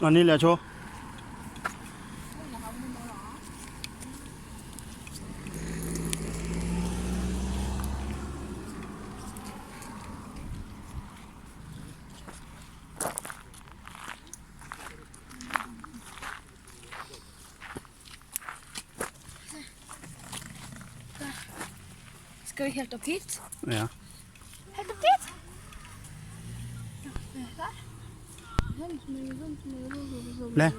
နန့ၣ်လဲၤဆိ Ska vi helt opp hit? Ja. Helt opp hit? Nei.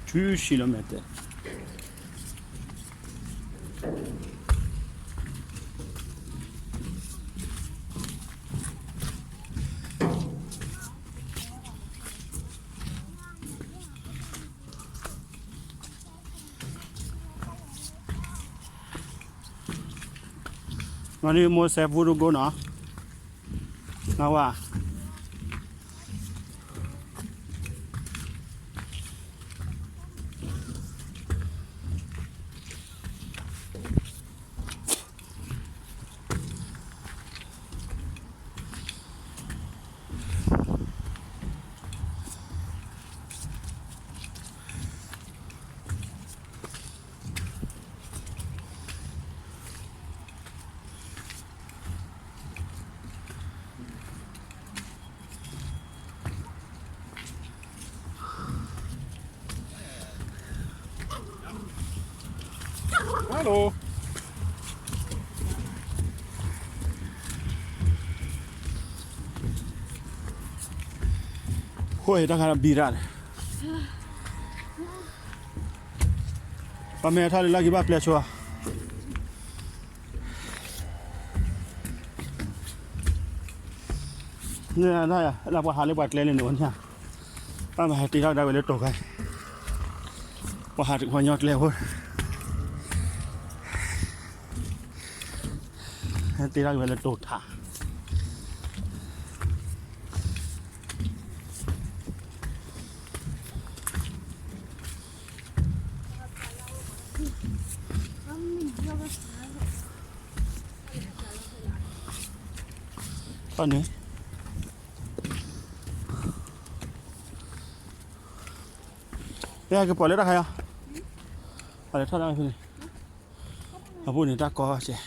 Tyve kilometer. Mani mo se puru go na. Nawa. ဟိတၢ်ခါဘံရၣ်န့ၣ် ပမ့ၢ်ထီၣ်လၢလီၢ်ခံဘၣ်ပျဲၢ် ဆိဧါ, န့ၣ် လၢပှၤဟးလၢပှၤကျဲလၢန့ၣ်ဝဲန့ၣ်, ပမ့ၢ်ဟဲတ့ထီၣ်ကဒါဝဲလၢတိၤခါ, ပှၤဟးတခီညီကျဲဖိ, ဟဲတ့ထီၣ်က့ၤဝဲလၢတိၤထး. န့ၣ်, ကပီၤလၢတၢ်ခါယီၤ, ပှၤလဲၤထီၣ်တၢ်ဖဲန့ၣ်, အပူၤန့ၣ်တၢ်ကီစဲး.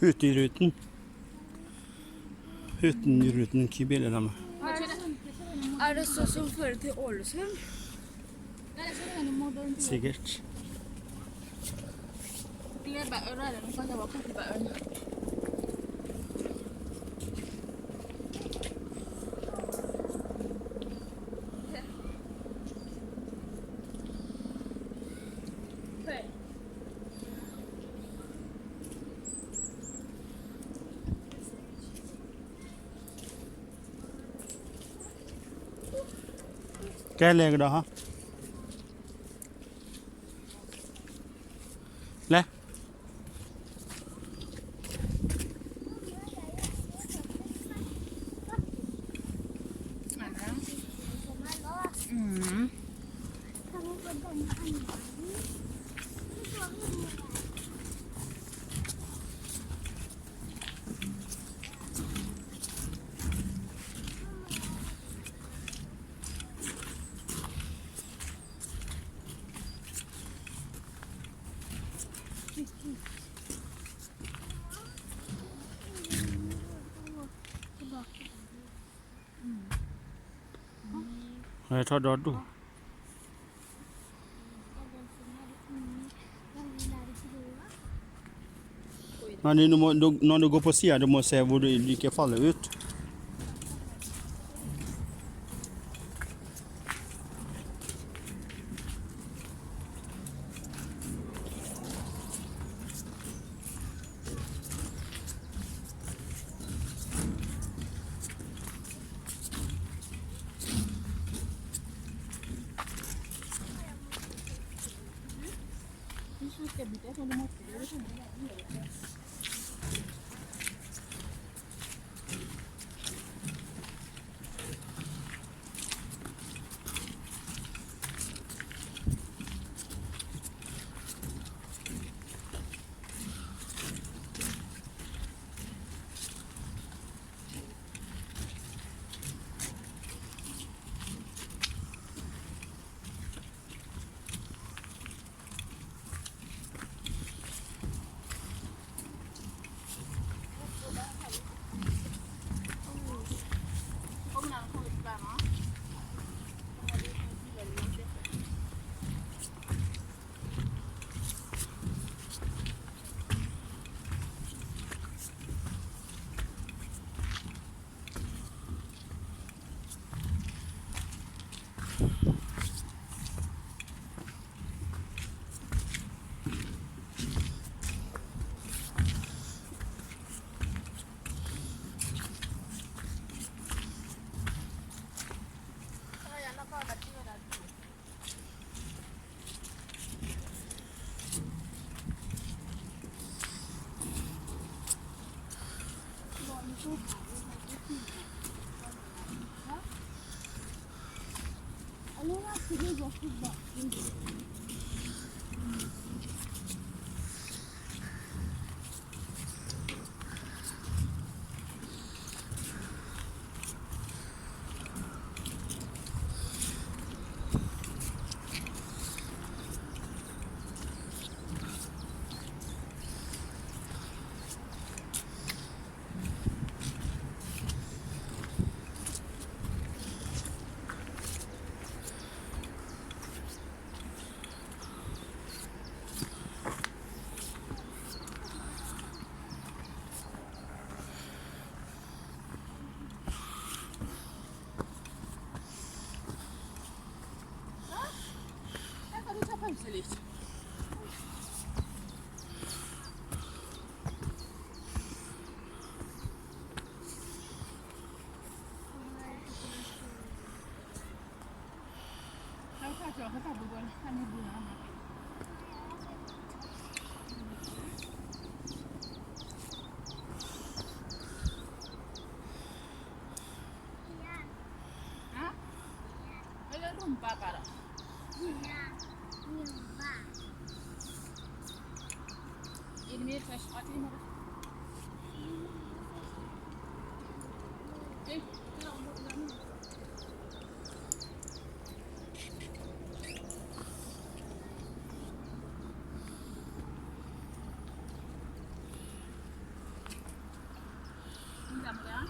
Ute i ruten. Uten i ruten, kibele lama. Er det så som fører til Ålesund? Sikkert. Kæ lægger du her? Læ. ထီၣ်ဒီဒူၣ်, နီၢ်ဒုး နီၢ်ဒုးကိးဖိစံၣ်ယၤ ဒုးမိၢ်စဲးဖိဒုး ဒုးကဲဖီၣ်လၢ ထီ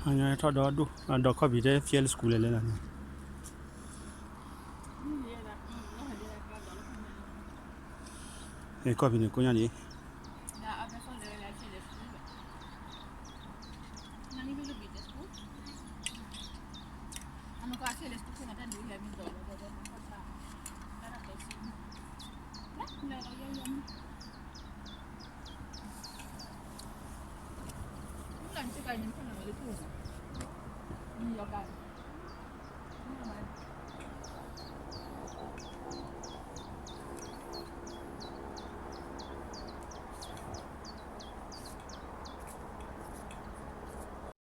ၣ်ဒီဒူၣ် ဒီးခီၣ်ဖံးတဲ field school လဲၤလဲၤလီၤန့ၣ်, ခီၣ်ဖံးန့ၣ်ကိးညါန့ၣ် လၢနစ့ၢ်ကီးန့ၣ် နဖီၣ်နၤဝဲလၢထူၣ်န့ၣ်, နယီၤကါန့ၣ်, နမၤ